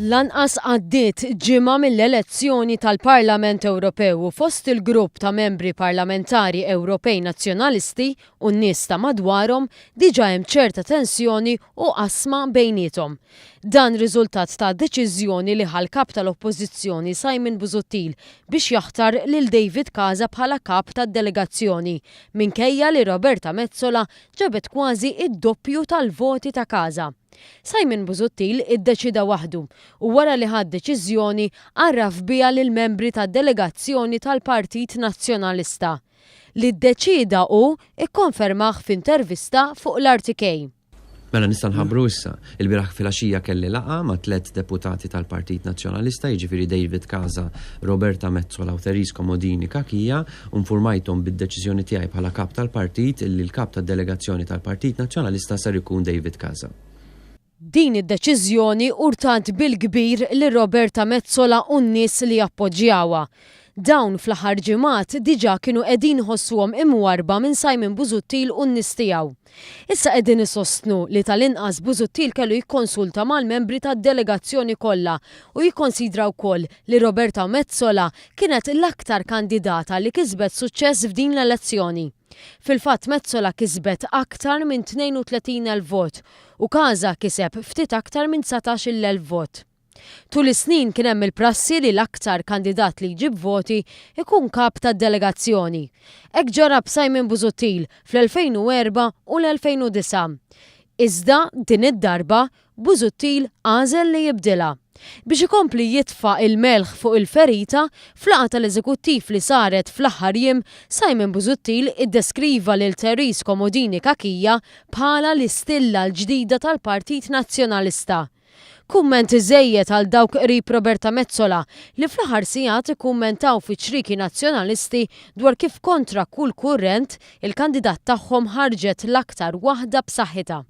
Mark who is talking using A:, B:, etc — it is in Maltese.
A: Lanqas għaddiet ġimgħa mill-elezzjoni tal-Parlament Ewropew u fost il-grupp ta' membri parlamentari Ewropej Nazzjonalisti u n-nies ta' madwarhom diġà hemm ċerta tensjoni u qasma bejniethom. Dan riżultat ta' deċiżjoni li ħa l-Kap tal-Oppożizzjoni Simon Busuttil biex jaħtar lil David Casa bħala Kap tad-delegazzjoni minkejja li Roberta Metsola ġabet kważi d-doppju tal-voti ta' Casa. Simon Busuttil iddeċieda waħdu u wara li ħa d-deċiżjoni għarraf biha lill-membri tad-delegazzjoni tal-Partit Nazzjonalista. Li ddeċieda hu kkonfermah f'intervista fuq l-RTK.
B: Mela nista' nħabbru issa. Ilbieraħ filgħaxija kelli laqgħa ma' tlett deputati tal-Partit Nazzjonalista, jiġifieri David Casa, Roberta Metsola u Therese Comodini Cachia, u nfurmajthom bid-deċiżjoni tiegħi bħala Kap tal-Partit illi l-Kap tad-Delegazzjoni tal-Partit Nazzjonalista ser ikun David Casa.
A: Din id-deċiżjoni urtat bil-kbir lil Roberta Metsola u n-nies li jappoġġjawha. Dawn fl-aħħar ġimgħat diġà kienu qegħdin iħossuhom imwarrba minn Simon Busuttil u n-nies tiegħu. Issa qegħdin isostnu li tal-inqas Busuttil kellu jikkonsulta mal-membri tad-delegazzjoni kollha u jikkonsidra wkoll li Roberta Metsola kienet l-aktar kandidata li kisbet suċċess f'din l-elezzjoni. Fil-fatt Metsola kisbet aktar minn 32,000 vot u Casa kiseb ftit aktar minn 19,000 vot. Tul is-snin kien hemm il-prassi li l-aktar kandidat li jġib voti jkun kap tad-delegazzjoni. Hekk ġara b'Simon Busuttil fl-2004 u l-2009. Iżda din id-darba Busuttil għażel li jibdilha. Biex ikompli jitfa' il-melħ fuq il-ferita, f'laqgħa tal-Eżekuttiv li saret fl-aħħar jiem, Simon Busuttil iddeskriva lil Therese Comodini Cachia bħala l-istilla l-ġdida tal-Partit Nazzjonalista. Kumment iżejjed għal dawk qrib Roberta Metsola li fl-aħħar sigħat ikkummentaw fi ċrieki Nazzjonalisti dwar kif kontra kull kurrent, il-kandidat tagħhom ħarġet l-aktar waħda b'saħħitha.